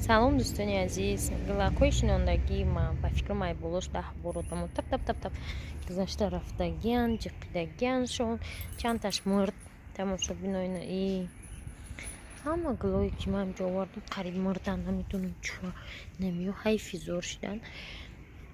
Салом, дӯстони азиз. Гулакҳои шинондагии ман, ба фикрам, ай болош 10 бор одамо тап тап тап тап гузашта рафтагиян, ҷиқидагияншон, чандташ мурд. Тамошобинои, и ҳама гулое, ки ман инҷо овардам, қариб мурдан. Намедонам чуа намиё, ҳайфи зор шидан.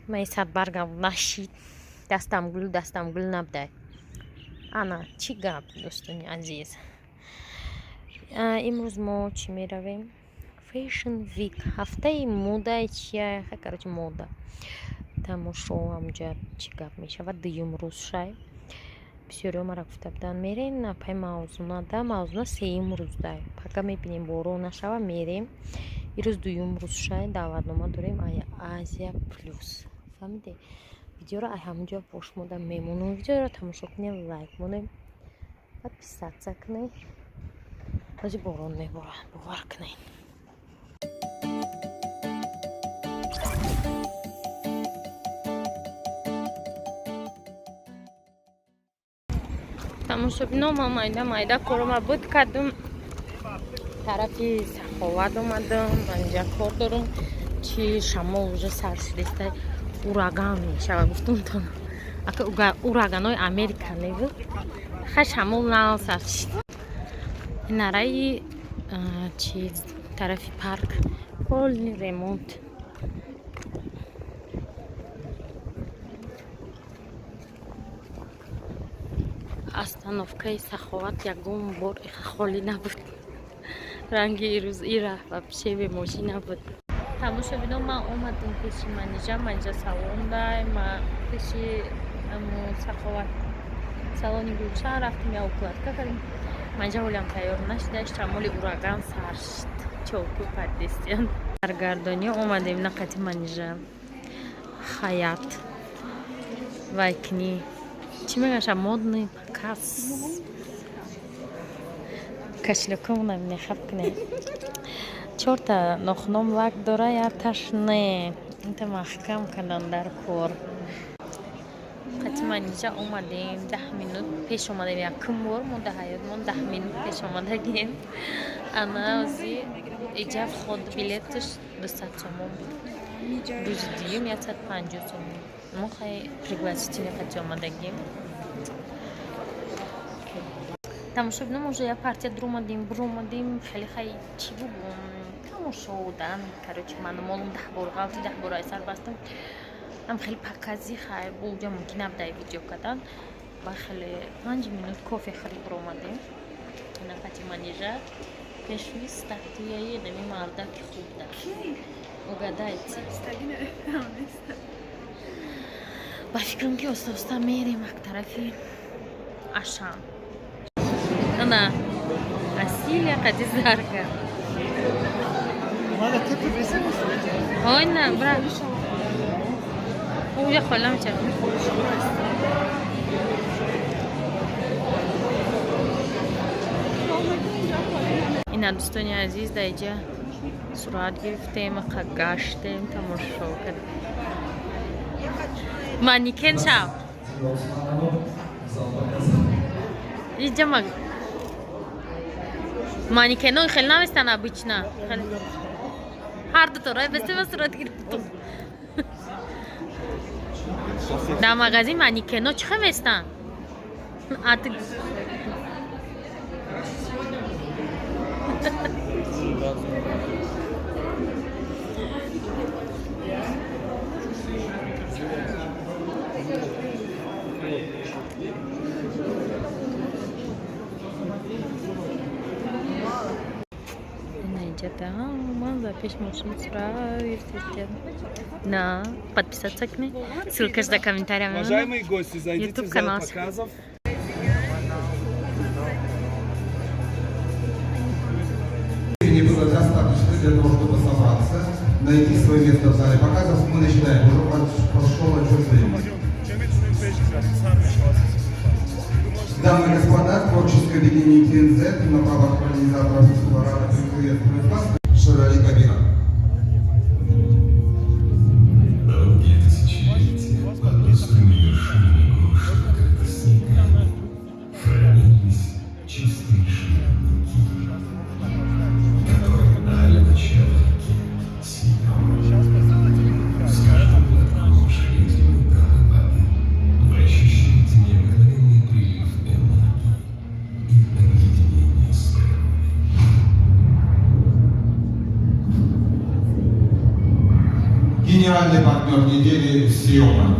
Ман и садбаргам нашид, дастам гул, дастам гул набудай. Ана чӣ гап, дӯстони азиз, имрӯз мо чӣ меравем? Fashion Week, ҳафтаи мода чия, короче, мода тамошо. Ҳамҷа чӣ гап мешавад? Дуюм рӯз шай. Бисёриҳо мара гуфта буданд, мерем напай Мавзунада. Мавзуна сеюм рӯздай, пага мебинем, борон нашава, мерем. Ирӯз дуюм рӯз шай. Даъватнома дорем ай Азия Плюс, фаҳмиде? Видеоро ай ҳамунҷо бо шумода мемонам. Видеоро тамошо кунем, лайк монем, подписаться кунем. Ҳози борон меборад, бовар кунед. Тамошобино, ман майда майда корома буд кардум, тарафи Саховат омадам. Анҷа кор дорум. Чи шамол уже сар шудеста, ураган мешава, гуфтумтон. Ака ураганои Америка неву, ха, шамол нав сар шид. Нараи чи тарафи парк полный ремонт. Остановкаи Саховат ягон бор холӣ набуд, ранги ирӯз ира вообще бемошин набуд. Тамошобино, ман омадам пеши Манижа. Манижа салон дай. Ма пеши Саховат, салони Гулшан рафтем, я укладка кардем. Манижа ҳолиам тайёр нашуда, шамоли ураган сар шид, чоку паддестиян. Саргардонӣ омадем нақати Манижа, Хаят вайкни, чӣ мегаша, модный показ. Кошелёкамона мехаб кунем. Чорта нохуном лак дора, якташ не, инта маҳкам кардан дар кор. Қати Манижа омадем, 10 минут пеш омадем. Якум бор мо дар ҳаётмон 10 минут пеш омадагем. Ана ози иҷа вход билеташ 200 сомон буд, рӯзи дуюм 150 сомон. Мо хай пригласительный қати омадагем. Тамошобином, уже як партия дуромадем, буромадем. Хеле хай, чӣ бугум, тамошодан, короче, ману молум 10 бор ғалти, 10 бор ай сар бастам. Ам хеле покази хай буҷа мумкин набудай видео кардан. Ба хеле 5 минут кофе хӯрӣ, буромадем. Нақати Манижа пеши статуяи нами мардаки хуб да, угадайте. Ба фикрам, ки оста оста мерем ак тарафи Ашан. Ана Асилия қади зарга. Ой, на, бра, уҷа хола мечархад. Ина, дӯстони азиз, дар иҷа сурат гирифтем, ақа гаштем, тамошо кардем. Манекен шав иҷа. Манекено хеле наместан обычно. Ҳар дуторай бестема сурат гирифтум. Дар магазин манекено чӣ хел местан? А ты инҷа ман ба пеш мошин сурат гирифтем. На подписаться кунед, ссылкаш дар комментария. Уважаемые гости, зайдите в зал YouTube-канал. Показов. Времени было достаточно для того, чтобы собраться, найти свое место в зале показов. Мы начинаем. Уже пошел отчет времени. Дамы и господа, творческое объединение ТНЗ на правах организаторов фестиваля рада приветствует вас. Шерали Кабира. Долгие тысячелетия под острыми вершинами гор, что покрыты снегами, хранились чистейшие родники, которые дали начало реке. Гениальный партнер недели Сьома.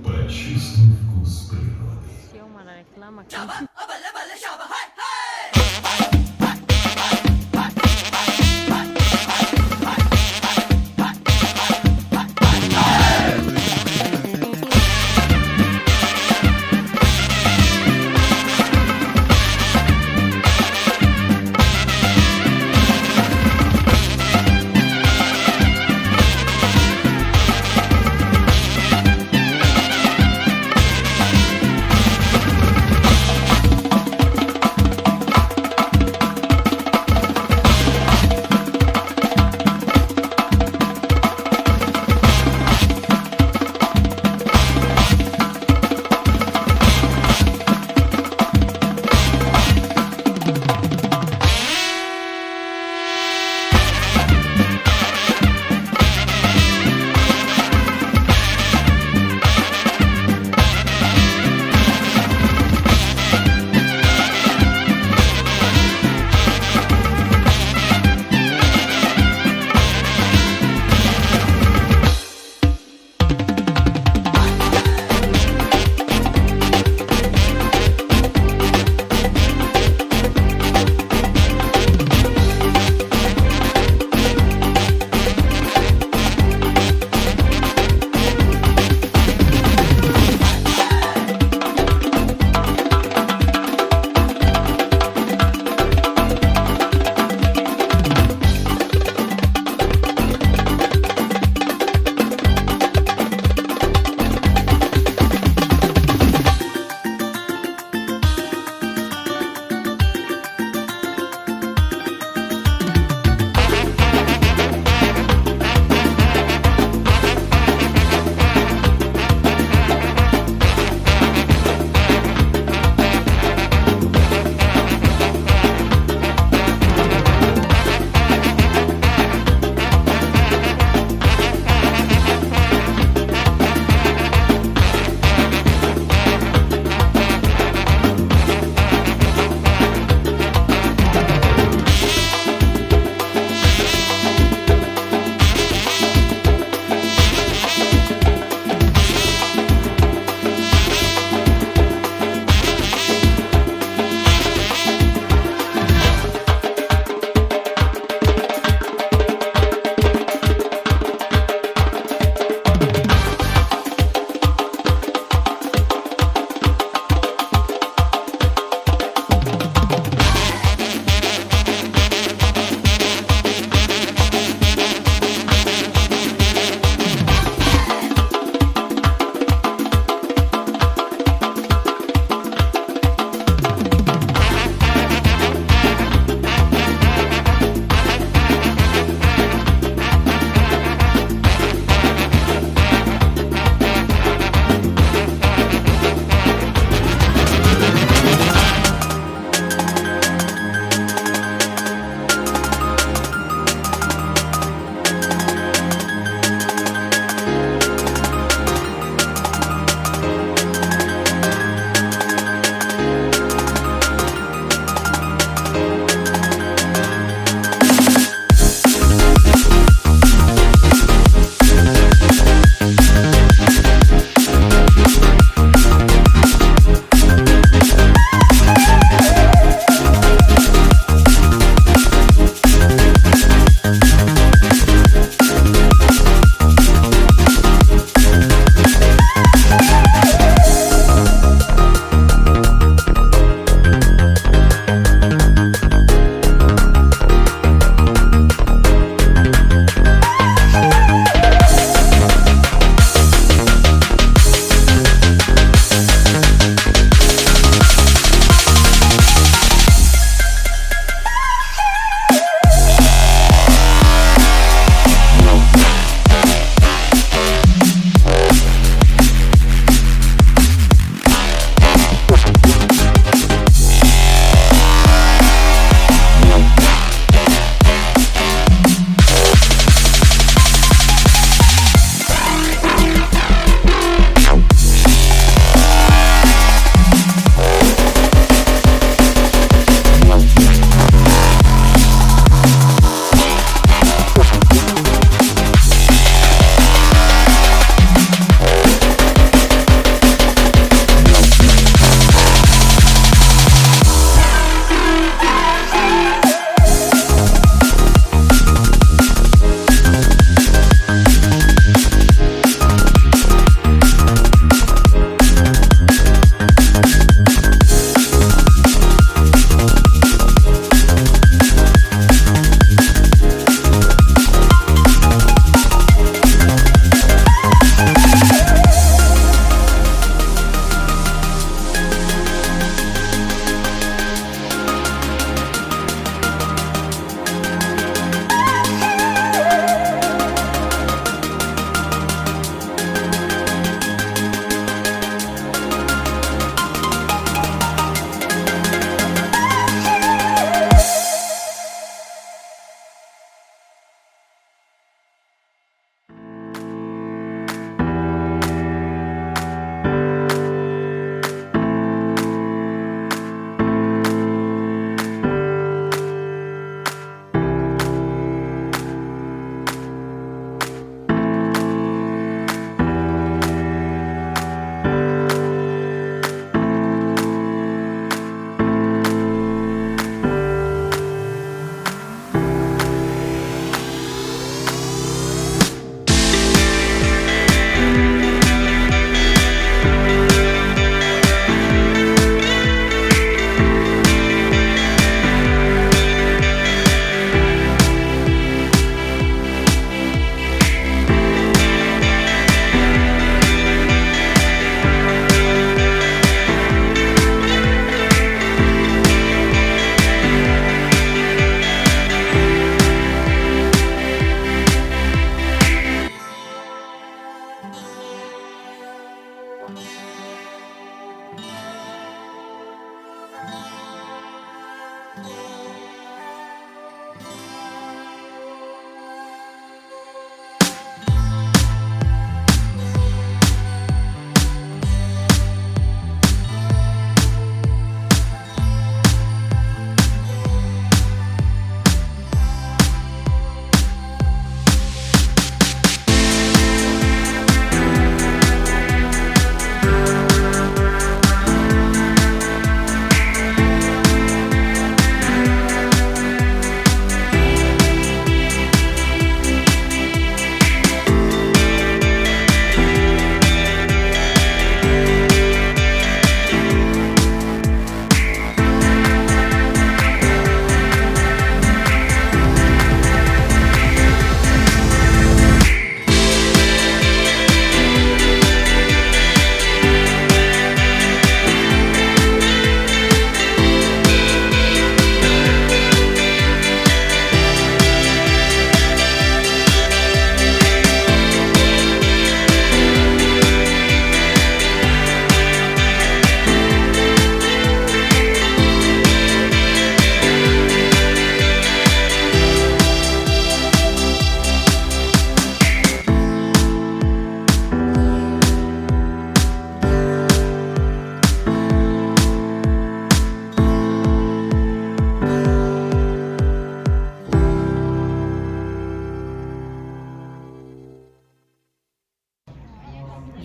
Почувствуй вкус природы. Сёмара реклама кун.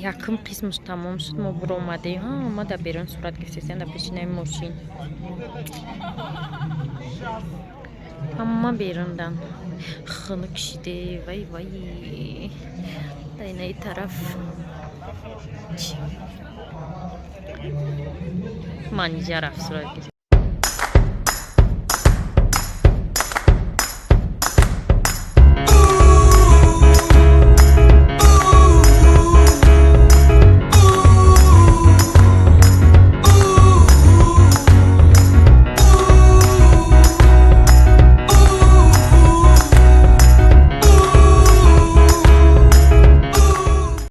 Якум қисмаш тамом шуд, мо буромадем. Ҳама дар берун сурат гирифтесен, дар пешинаи мошин. Ҳама берундан. Хунук шиде, вай вай. Дар инаи тараф. Чӣ? Манижа рафт сурат гирифт.